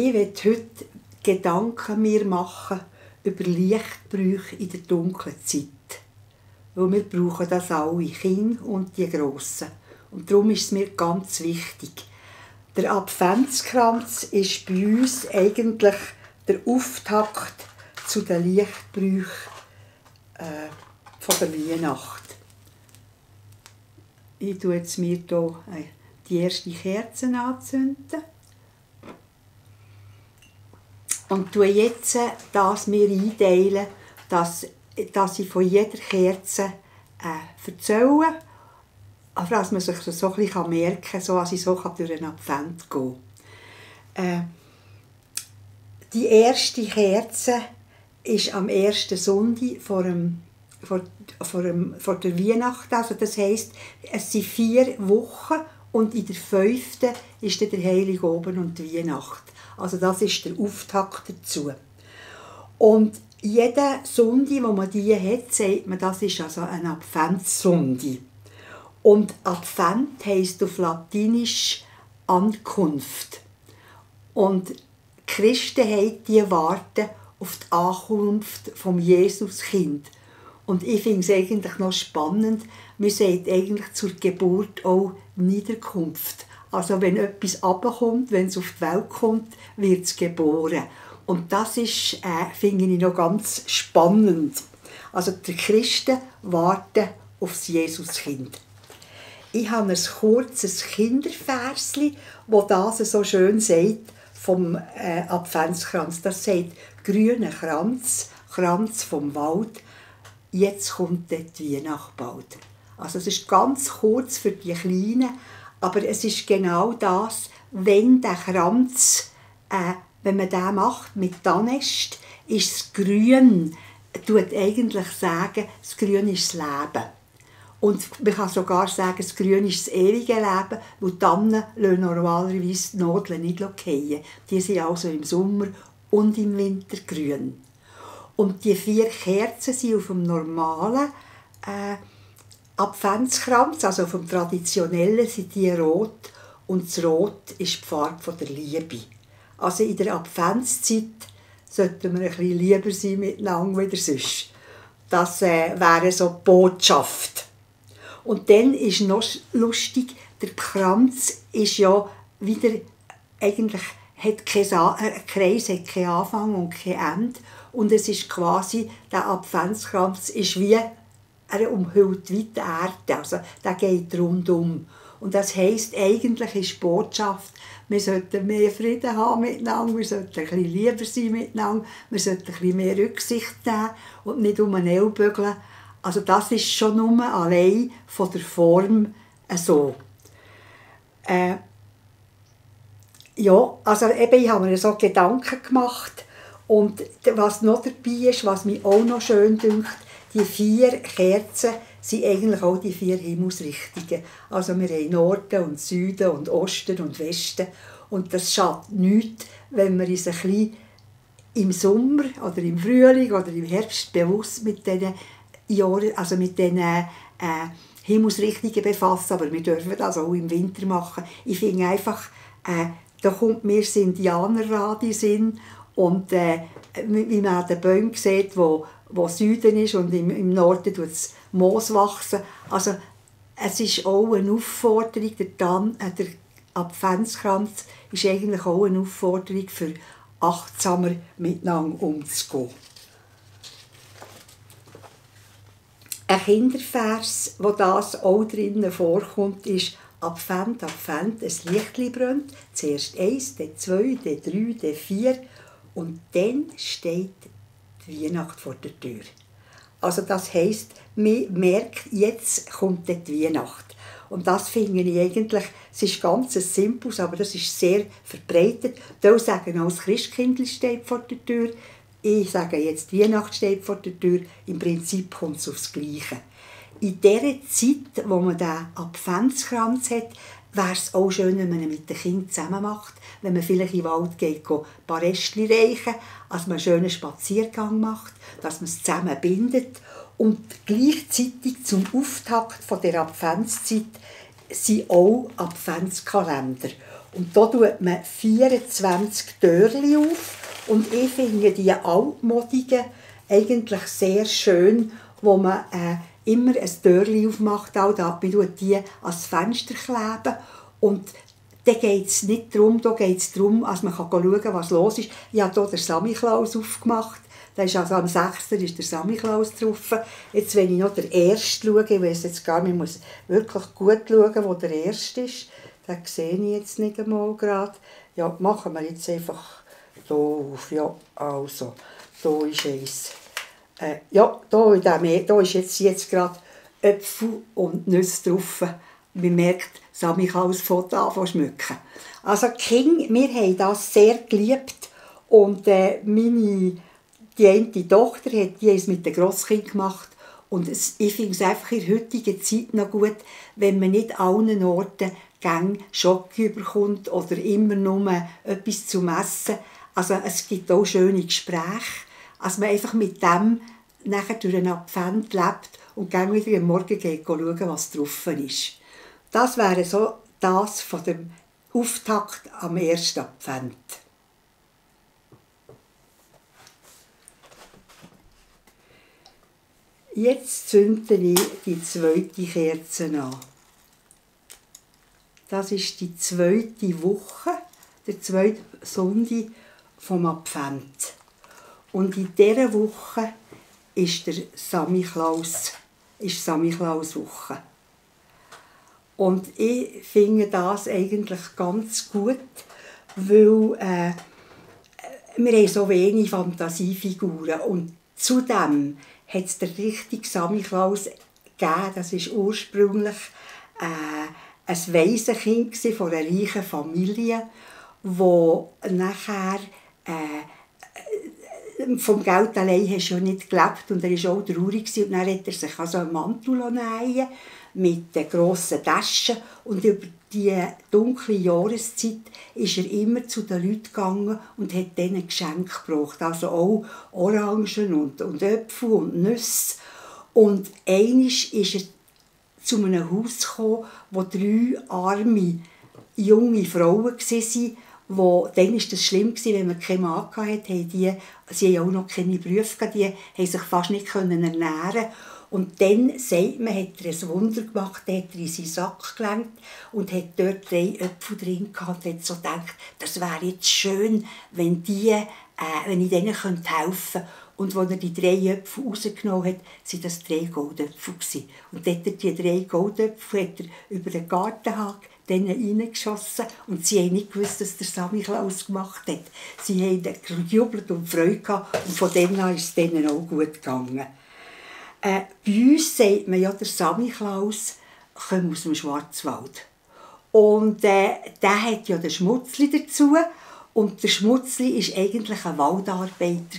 Ich möchte heute Gedanken mir machen über Lichtbrüche in der dunklen Zeit. Weil wir brauchen das alle, Kinder und die Grossen. Und darum ist es mir ganz wichtig. Der Adventskranz ist bei uns eigentlich der Auftakt zu den Lichtbrüchen von der Weihnacht. Ich tue jetzt mir hier die erste Kerze anzünden. Und tue jetzt das mir einteilen, dass ich von jeder Kerze erzähle, aber dass man sich so ein bisschen merken kann, so dass ich so durch den Advent gehen kann. Die erste Kerze ist am ersten Sonntag vor der Weihnacht. Also das heisst, es sind 4 Wochen und in der 5. ist dann der Heilige Abend und die Weihnacht. Also das ist der Auftakt dazu. Und jeden Sonntag, wo man die hat, sagt man, das ist also ein Adventssonntag. Und Advent heisst auf Latinisch Ankunft. Und die Christen die warten auf die Ankunft vom Jesuskind. Und ich finde es eigentlich noch spannend, man sagt eigentlich zur Geburt auch Niederkunft. Also wenn etwas runterkommt, wenn es auf die Welt kommt, wird es geboren. Und das ist, finde ich noch ganz spannend. Also die Christen warten auf das Jesuskind. Ich habe ein kurzes Kinderversli, das das so schön sagt vom Adventskranz. Das sagt, grüner Kranz, Kranz vom Wald, jetzt kommt die Weihnacht bald. Also es ist ganz kurz für die Kleinen, aber es ist genau das, wenn der Kranz, wenn man den macht mit Tannest, ist das Grün, tut eigentlich sagen, das Grün ist das Leben. Und man kann sogar sagen, das Grün ist das ewige Leben, weil die Tannen lassen normalerweise die Nadeln nicht fallen. Die sind also im Sommer und im Winter grün. Und die 4 Kerzen sind auf dem normalen Adventskranz, also auf dem traditionellen, sind die rot. Und das Rot ist die Farbe der Liebe. Also in der Adventszeit sollten wir ein bisschen lieber sein miteinander wie sonst. Das wäre so die Botschaft. Und dann ist noch lustig, der Kranz ist ja wieder, eigentlich hat ein Kreis hat keinen Anfang und kein Ende. Und es ist quasi, der Adventskranz ist wie, er umhüllt wie die Erde, also der geht rundum. Und das heisst, eigentlich ist die Botschaft, wir sollten mehr Frieden haben miteinander, wir sollten ein bisschen lieber sein miteinander, wir sollten ein bisschen mehr Rücksicht nehmen und nicht um den Ellbogen. Also das ist schon nur allein von der Form so. Ja, also eben, ich habe mir so Gedanken gemacht. Und was noch dabei ist, was mich auch noch schön dünkt, die 4 Kerzen sind eigentlich auch die 4 Himmelsrichtungen. Also wir haben Norden und Süden und Osten und Westen. Und das schadet nichts, wenn wir uns ein bisschen im Sommer oder im Frühling oder im Herbst bewusst mit diesen also mit diesen Himmelsrichtungen befassen, aber wir dürfen das auch im Winter machen. Ich finde einfach, da kommt mir das Indianerrad in den Sinn und wie man an den Bäumen sieht, wo Süden ist und im Norden tut das Moos wachsen. Also es ist auch eine Aufforderung, der Adventskranz ist eigentlich auch eine Aufforderung für achtsamer miteinander umzugehen. Ein Kindervers, wo das auch drinnen vorkommt, ist Advent, Advent, ein Lichtli brennt. Zuerst 1, dann 2, dann 3, dann 4 und dann steht die Weihnacht vor der Tür. Also das heisst, man merkt, jetzt kommt die Weihnacht. Und das finde ich eigentlich, es ist ganz simples, aber das ist sehr verbreitet. Die sagen auch, das Christkindl steht vor der Tür. Ich sage jetzt, die Weihnacht steht vor der Tür. Im Prinzip kommt es aufs Gleiche. In dieser Zeit, wo man den Adventskranz hat, wäre es auch schön, wenn man ihn mit den Kindern zusammen macht. Wenn man vielleicht in den Wald geht, ein paar Restchen reichen, dass man einen schönen Spaziergang macht, dass man es zusammen bindet. Und gleichzeitig zum Auftakt der Adventszeit sind auch Adventskalender. Und da tut man 24 Türchen auf. Und ich finde die altmodigen eigentlich sehr schön, wo man immer ein Türchen aufmacht. Auch da, man tut die ans Fenster kleben. Und da geht es nicht darum, da geht es darum, dass man schauen kann, was los ist. Ich habe hier den Samichlaus aufgemacht. Da ist also am 6. ist der Samichlaus drauf. Jetzt, wenn ich noch den ersten schaue, ich weiss jetzt gar nicht, ich muss wirklich gut schauen, wo der erste ist. Den sehe ich jetzt nicht einmal gerade. Ja, machen wir jetzt einfach hier auf. Ja, also, hier ist eins. Ja, da ist jetzt gerade Äpfel und Nüsse drauf. Man merkt, Samichlaus fängt an zu schmücken. Also King, wir haben das sehr geliebt. Und die eine Tochter hat es mit den Grosskindern gemacht. Und ich finde es einfach in der heutigen Zeit noch gut, wenn man nicht an allen Orten Gang Schocke bekommt oder immer nur etwas zum Essen. Also es gibt auch schöne Gespräche, als man einfach mit dem nachher durch einen Advent lebt und dann wieder am Morgen geht schauen, was drauf ist. Das wäre so das von dem Auftakt am 1. Advent. Jetzt zünde ich die zweite Kerze an. Das ist die zweite Woche, der zweite Sonntag vom Advent. Und in dieser Woche ist der Samichlauswoche. Und ich finde das eigentlich ganz gut, weil wir haben so wenig Fantasiefiguren. Und zudem hat es den richtigen Samichlaus gegeben. Das war ursprünglich ein Waisenkind von einer reichen Familie, das nachher vom Geld allein hast du ja nicht gelebt und er war auch traurig. Und dann hat er sich also einen Mantel nähen mit grossen Taschen und über die dunkle Jahreszeit ist er immer zu den Leuten gegangen und hat denen Geschenke gebracht. Also auch Orangen und Äpfel und Nüsse. Und einmal ist er zu einem Haus gekommen, wo 3 arme junge Frauen waren, dann war das schlimm, wenn man keinen Mann hatte. Sie haben auch noch keine Berufe, die konnten sich fast nicht ernähren. Und dann, sagt man, hat er ein Wunder gemacht, hat er in seinen Sack gelenkt und hat dort 3 Äpfel drin gehabt und hat so gedacht, das wäre jetzt schön, wenn ich denen helfen könnte. Und als er die 3 Äpfel rausgenommen hat, waren das 3 Goldäpfel. Und dann hat er die 3 Goldäpfel über den Gartenhag reingeschossen. Und sie haben nicht gewusst, dass der Samichlaus gemacht hat. Sie haben gejubelt und Freude gehabt. Und von dem an ist es denen auch gut gegangen. Bei uns sagt man ja, der Samichlaus kommt aus dem Schwarzwald. Und der hat ja den Schmutzli dazu. Und der Schmutzli war eigentlich ein Waldarbeiter.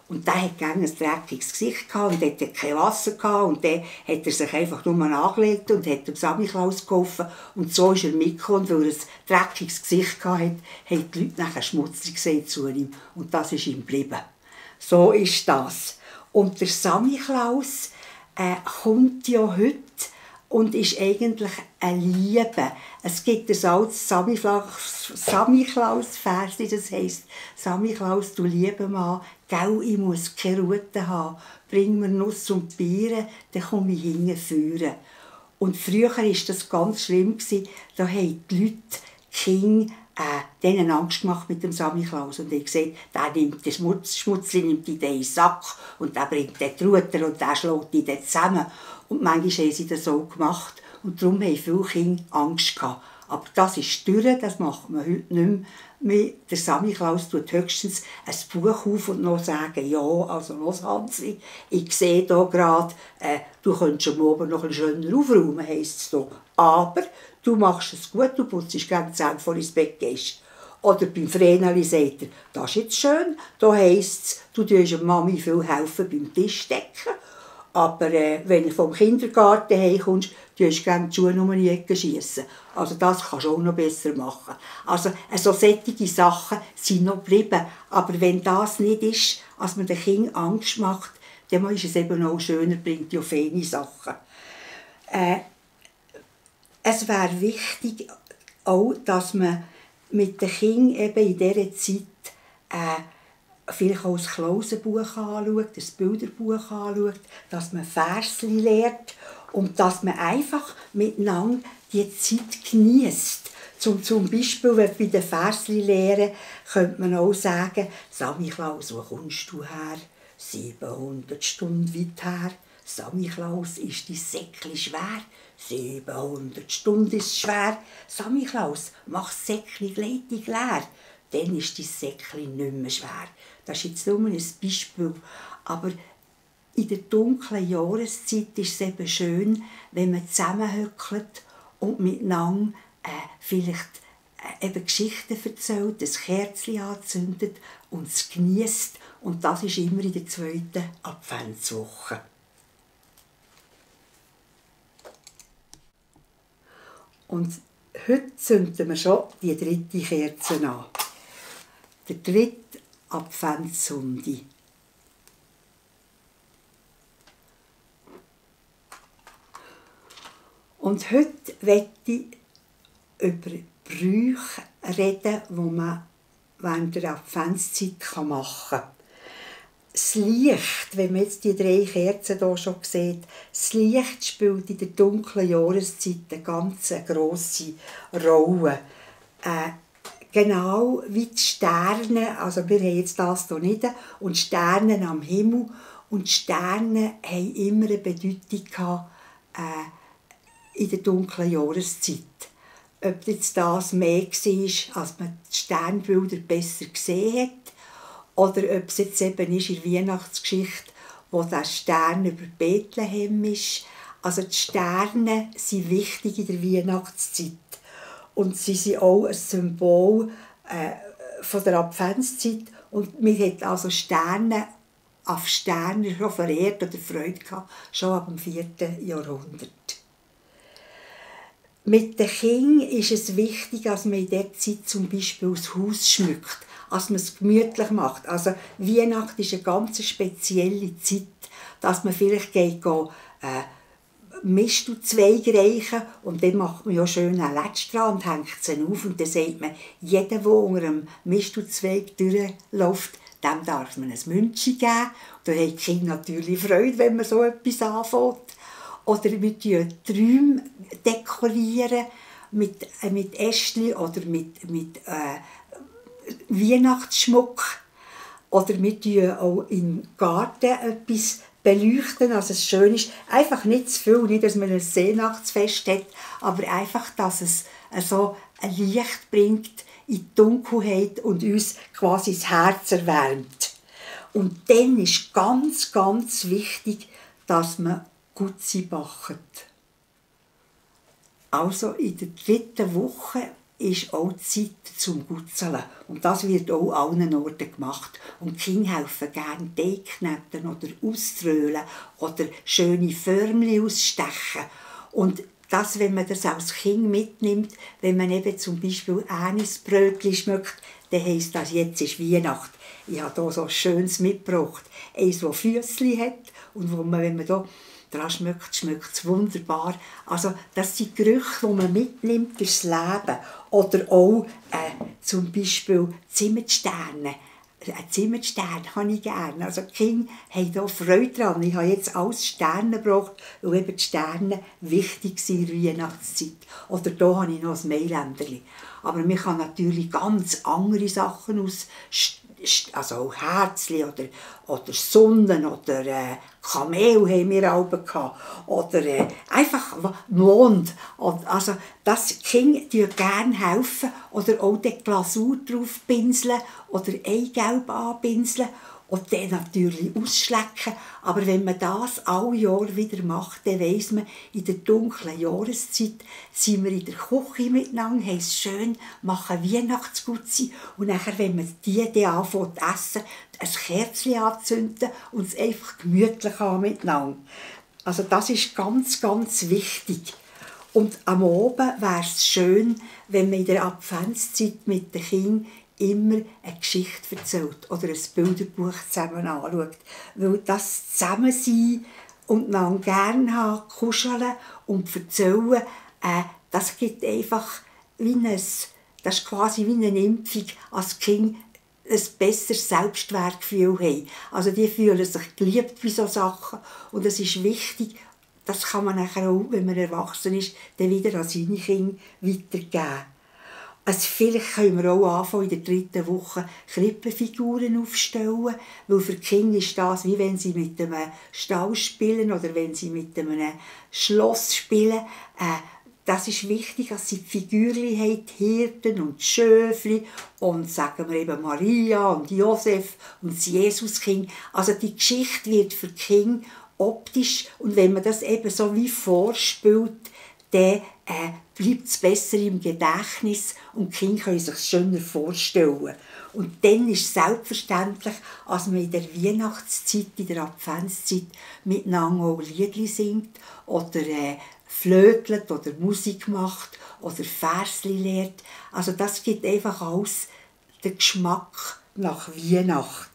Und der hatte gerne ein dreckiges Gesicht und hatte kein Wasser. Und dann hat er sich einfach nur angelegt und hat dem Samichlaus geholfen. Und so ist er mitgekommen. Und weil er ein dreckiges Gesicht hatte, haben die Leute nachher Schmutzli gesehen zu ihm. Und das ist ihm geblieben. So ist das. Und der Samichlaus kommt ja heute und ist eigentlich eine Liebe. Es gibt ein altes Samichlaus-Vers, das heisst, Samichlaus, du lieber Mann, gell, ich muss keine Rute haben, bring mir Nuss und Beeren, dann komme ich hinführen. Und früher war das ganz schlimm, da haben die Leute, die Kinder, denen Angst gemacht mit dem Samichlaus und ich gesagt, der nimmt den Schmutzli nimmt in den Sack und der bringt den Ruter und der schlägt die zusammen. Und manchmal haben sie das so gemacht und darum haben viele Kinder Angst gehabt. Aber das ist durch, das macht man heute nicht mehr. Der Samichlaus tut höchstens ein Buch auf und noch sagen, ja, also los Hansi, ich sehe hier gerade, du könntest am Abend noch ein schöner aufräumen, heisst es so. Aber du machst es gut, du putzt gegen die Zähne, bevor du ins Bett gehst. Oder beim Vreneli sagt er, das ist jetzt schön, da heisst es, du tust der Mami viel helfen beim Tischdecken. Aber wenn du vom Kindergarten heimkommst, tust du gerne die Schuhe um die Ecke schiessen. Also das kannst du auch noch besser machen. Also solche Sachen sind noch geblieben. Aber wenn das nicht ist, als man den Kindern Angst macht, dann ist es eben auch schöner, bringt ja feine Sachen. Es wäre wichtig auch, dass man mit den Kindern eben in dieser Zeit vielleicht auch das Klausenbuch anschaut, das Bilderbuch anschaut, dass man Versli lernt und dass man einfach miteinander die Zeit genießt. Zum Beispiel, wenn bei den Versli lehren, könnte man auch sagen, Samichlaus, wo kommst du her? 700 Stunden weit her. Samichlaus, ist dein Säckli schwer? 700 Stunden ist schwer. Samichlaus, mach das Säckli gleichzeitig leer. Dann ist dein Säckli nicht mehr schwer. Das ist jetzt nur ein Beispiel. Aber in der dunklen Jahreszeit ist es eben schön, wenn man zusammenhöckelt und miteinander vielleicht eben Geschichten erzählt, ein Kerzchen anzündet und es genießt. Und das ist immer in der 2. Adventswoche. Und heute zünden wir schon die 3. Kerze an. Der 3. Adventssonntag. Und heute möchte ich über Brüche reden, die man während der Adventszeit machen kann. Das Licht, wenn man jetzt die 3 Kerzen hier schon sieht, das Licht spielt in der dunklen Jahreszeit eine ganz grosse Rolle. Genau wie die Sterne, also wir haben jetzt das hier nicht, und die Sterne am Himmel. Und die Sterne haben immer eine Bedeutung gehabt, in der dunklen Jahreszeit. Ob jetzt das mehr war, als man die Sternbilder besser gesehen hat, oder ob es jetzt eben ist in der Weihnachtsgeschichte, wo der Stern über Bethlehem ist. Also die Sterne sind wichtig in der Weihnachtszeit. Und sie sind auch ein Symbol von der Adventszeit. Und man hat also Sterne auf Sterne schon verehrt oder Freude gehabt, schon ab dem 4. Jahrhundert. Mit den Kindern ist es wichtig, dass man in dieser Zeit zum Beispiel das Haus schmückt, dass man es gemütlich macht. Also Weihnachten ist eine ganz spezielle Zeit, dass man vielleicht geht Mistelzweige reichen und dann macht man ja schön einen Letsch dran und hängt sie auf und dann sagt man, jeder, der unter einem Mistelzweig durchläuft, dem darf man ein Münzchen geben. Da haben die Kinder natürlich Freude, wenn man so etwas anfängt. Oder wir dekorieren die Räume mit Ästchen oder mit Weihnachtsschmuck. Oder wir beleuchten auch im Garten etwas beleuchten, also es schön ist. Einfach nicht zu viel, nicht, dass man ein Weihnachtsfest hat, aber einfach, dass es so ein Licht bringt in die Dunkelheit und uns quasi das Herz erwärmt. Und dann ist ganz, ganz wichtig, dass man Gutzi backt. Also in der 3. Woche ist auch Zeit zum Gutzeln. Und das wird auch an allen Orten gemacht. Und die Kinder helfen gerne Teig kneten oder auströhlen oder schöne Förmchen ausstechen. Und das, wenn man das als Kind mitnimmt, wenn man eben zum Beispiel Anisbrötchen schmeckt, dann heisst das, jetzt ist Weihnacht. Ich habe hier so ein schönes mitgebracht. Eins, das Füssli hat und wo man, wenn man da daran schmeckt es wunderbar. Also das sind Gerüche, die man mitnimmt durchs Leben. Oder auch zum Beispiel Zimtsterne. Einen Zimtstern habe ich gerne. Also die Kinder haben da Freude daran. Ich habe jetzt alles Sterne gebracht, weil eben die Sterne wichtig sind in der Weihnachtszeit. Oder hier habe ich noch ein Mailänderchen. Aber man kann natürlich ganz andere Sachen aus, also auch Herzchen oder Sonnen oder Kamel haben wir auch gehabt. Oder einfach Mond. Also das Kinder gerne helfen oder auch die Glasur drauf pinseln oder Eigelb anpinseln und dann natürlich ausschlecken. Aber wenn man das alle Jahre wieder macht, dann weiss man, in der dunklen Jahreszeit sind wir in der Küche miteinander, haben es schön, machen Weihnachtsgutzi und nachher, wenn man die dann anfängt zu essen, ein Kerzchen anzünden und es einfach gemütlich haben miteinander. Also das ist ganz, ganz wichtig. Und am Abend wäre es schön, wenn man in der Adventszeit mit den Kindern immer eine Geschichte erzählt oder ein Bilderbuch zusammen anschaut. Weil das Zusammensein und dann gerne haben, kuscheln und erzählen, das gibt einfach wie ein das ist quasi wie eine Impfung, als Kind ein besseres Selbstwertgefühl haben. Also die fühlen sich geliebt bei solchen Sachen und es ist wichtig, das kann man nachher auch, wenn man erwachsen ist, dann wieder an seine Kinder weitergeben. Also vielleicht können wir auch anfangen, in der 3. Woche Krippenfiguren aufstellen, weil für die Kinder ist das, wie wenn sie mit einem Stall spielen oder wenn sie mit einem Schloss spielen. Das ist wichtig, dass sie die Figürchen haben, die Hirten und die Schöfli und sagen wir eben Maria und Josef und das Jesuskind. Also die Geschichte wird für die Kinder optisch und wenn man das eben so wie vorspielt, dann bleibt es besser im Gedächtnis und die Kinder können sich es schöner vorstellen. Und dann ist es selbstverständlich, als man in der Weihnachtszeit, in der Adventszeit miteinander auch Liedli singt oder flötelt oder Musik macht oder Versli lehrt. Also das gibt einfach alles den Geschmack nach Weihnacht.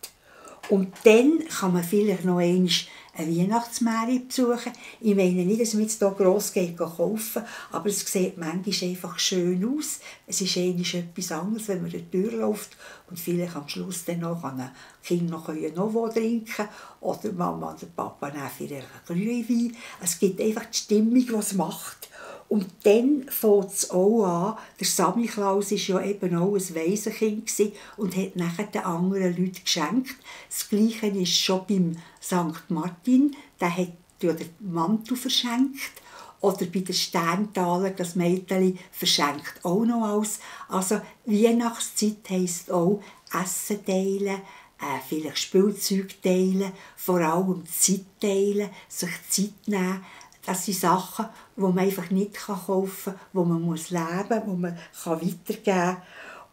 Und dann kann man vielleicht noch einmal eine Weihnachtsmärkte besuchen. Ich meine nicht, dass man jetzt hier gross kaufen, aber es sieht manchmal einfach schön aus. Es ist etwas anderes, wenn man da durchläuft und vielleicht am Schluss dann noch ein Kind noch Novo trinken oder Mama und der Papa nehmen vielleicht einen Glühwein. Es gibt einfach die Stimmung, die es macht. Und dann fängt es auch an, der Samichlaus war ja eben auch ein Waisenkind und hat nachher den anderen Leuten geschenkt. Das Gleiche ist schon beim St. Martin, der hat ja den Mantel verschenkt. Oder bei den Sterntaler, das Mädchen verschenkt auch noch alles. Also Weihnachtszeit heisst auch Essen teilen, vielleicht Spielzeug teilen, vor allem Zeit teilen, sich Zeit nehmen. Das sind Sachen, die man einfach nicht kaufen kann, die man leben muss, die man weitergeben kann.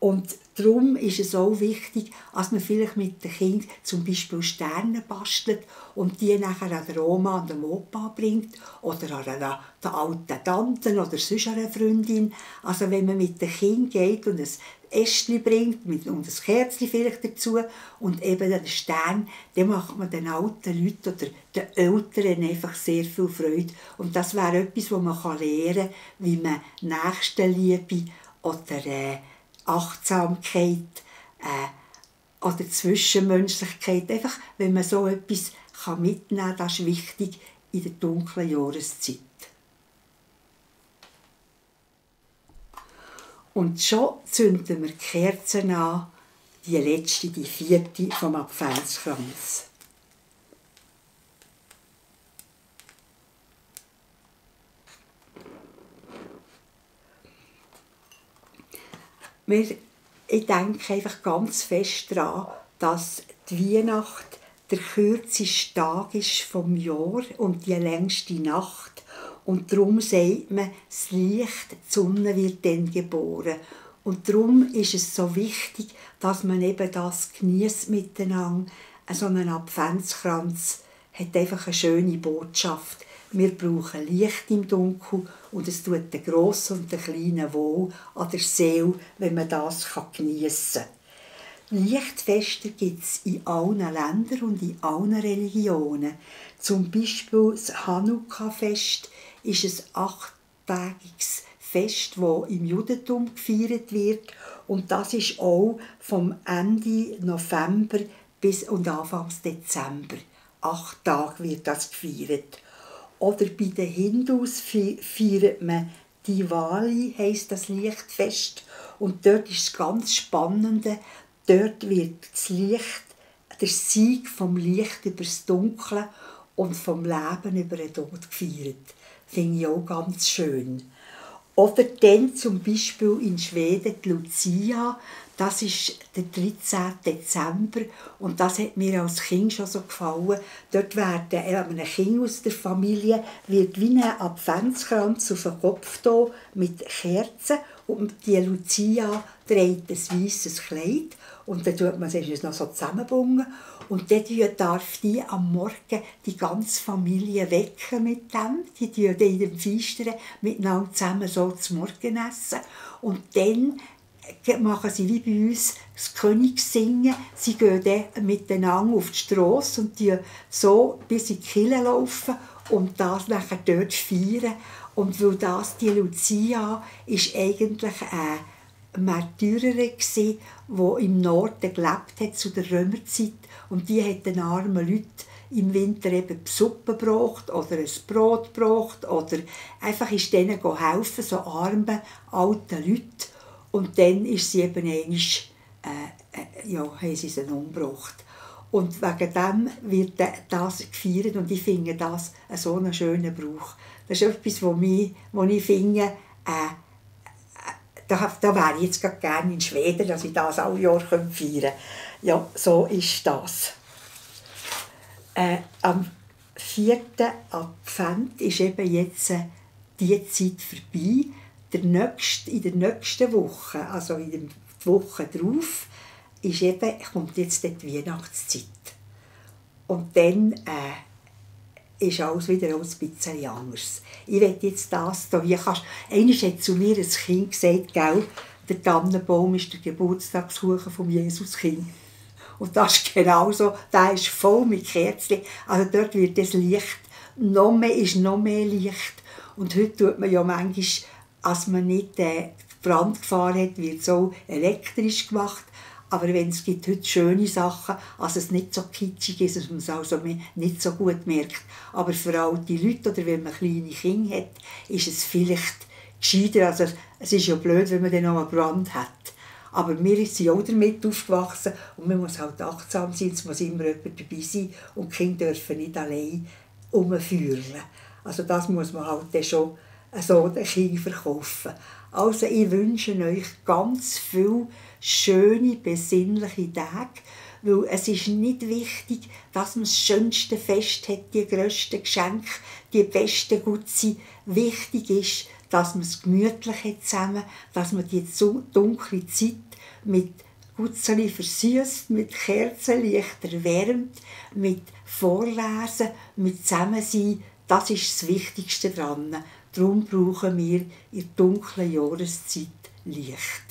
Und darum ist es auch wichtig, dass man vielleicht mit den Kindern zum Beispiel Sterne bastelt und die nachher an der Oma und dem Opa bringt oder an der alten Tante oder sonst einer Freundin. Also wenn man mit den Kindern geht und ein Ästchen bringt und ein Kerzchen vielleicht dazu und eben den Stern, dann macht man den alten Leuten oder den Älteren einfach sehr viel Freude. Und das wäre etwas, was man lernen kann, wie man Nächstenliebe oder Achtsamkeit oder Zwischenmenschlichkeit, einfach, wenn man so etwas mitnehmen kann, das ist wichtig in der dunklen Jahreszeit. Und schon zünden wir die Kerzen an, die letzte, die 4. vom Adventskranz. Ich denke einfach ganz fest daran, dass die Weihnacht der kürzeste Tag ist vom Jahr und die längste Nacht. Und darum sagt man, das Licht, die Sonne wird dann geboren. Und darum ist es so wichtig, dass man eben das genießt miteinander. So ein Adventskranz hat einfach eine schöne Botschaft. Wir brauchen Licht im Dunkeln und es tut den Grossen und den Kleinen wohl an der Seele, wenn man das geniessen kann. Lichtfeste gibt es in allen Ländern und in allen Religionen. Zum Beispiel das Chanukka-Fest ist ein 8-tägiges Fest, das im Judentum gefeiert wird. Und das ist auch vom Ende November bis und Anfang Dezember. 8 Tage wird das gefeiert. Oder bei den Hindus feiert man Diwali, heisst das Lichtfest. Und dort ist es ganz Spannende. Dort wird das Licht, der Sieg vom Licht über das Dunkle und vom Leben über den Tod gefeiert. Finde ich auch ganz schön. Oder dann zum Beispiel in Schweden die Lucia, das ist der 13. Dezember und das hat mir als Kind schon so gefallen. Dort werden einem Kind aus der Familie wird wie ein Adventskranz auf den Kopf da mit Kerzen und die Lucia trägt ein weißes Kleid und dann tut man es noch so zusammenbungen und dann darf die am Morgen die ganze Familie wecken mit dem. Die tun dann in dem Feistern miteinander zusammen so zum Morgenessen und dann machen sie wie bei uns das Königssingen. Sie gehen dann miteinander auf die Strasse und die so bis in die Kirche laufen und das nachher dort feiern. Und weil das, die Lucia, ist eigentlich Märtyrerin, die im Norden gelebt hat zu der Römerzeit. Und die hat den armen Leuten im Winter eben die Suppe gebracht oder ein Brot gebracht oder einfach ist denen helfen, so armen, alten Leuten. Und dann ist sie eben einmal, haben sie umgebracht. Und wegen dem wird das gefeiert und ich finde das so einen schönen Brauch. Das ist etwas, wo ich finde, da wäre ich jetzt gerne in Schweden, dass ich das alle Jahre feiern könnte. Ja, so ist das. Am 4. Advent ist eben jetzt die Zeit vorbei. In der nächsten Woche, also in der Woche darauf, kommt jetzt die Weihnachtszeit. Und dann ist alles wieder ein bisschen anders. Ich will jetzt das hier. Einmal hat zu mir ein Kind gesagt, gell, der Tannenbaum ist der Geburtstagskuchen vom Jesuskind. Und das ist genau so. Der ist voll mit Kerzen. Also dort wird das Licht noch mehr Licht. Und heute tut man ja manchmal, als man nicht Brandgefahr hat, wird es auch elektrisch gemacht. Aber es gibt heute schöne Sachen, also es nicht so kitschig ist, dass man es also nicht so gut merkt. Aber für alte Leute oder wenn man kleine Kinder hat, ist es vielleicht gescheiter. Also es ist ja blöd, wenn man dann noch einen Brand hat. Aber wir sind auch damit aufgewachsen und man muss halt achtsam sein, es muss immer jemand dabei sein und die Kinder dürfen nicht allein herumführen. Also das muss man halt schon so den Kindern verkaufen. Also ich wünsche euch ganz viele schöne, besinnliche Tage, weil es ist nicht wichtig, dass man das schönste Fest hat, die grössten Geschenke, die besten Gutsein. Wichtig ist, dass man es gemütlich hat zusammen, dass man die dunkle Zeit mit Gutzeli versüßt, mit Kerzenlicht erwärmt, mit Vorlesen, mit Zusammensein. Das ist das Wichtigste daran. Darum brauchen wir in der dunklen Jahreszeit Licht.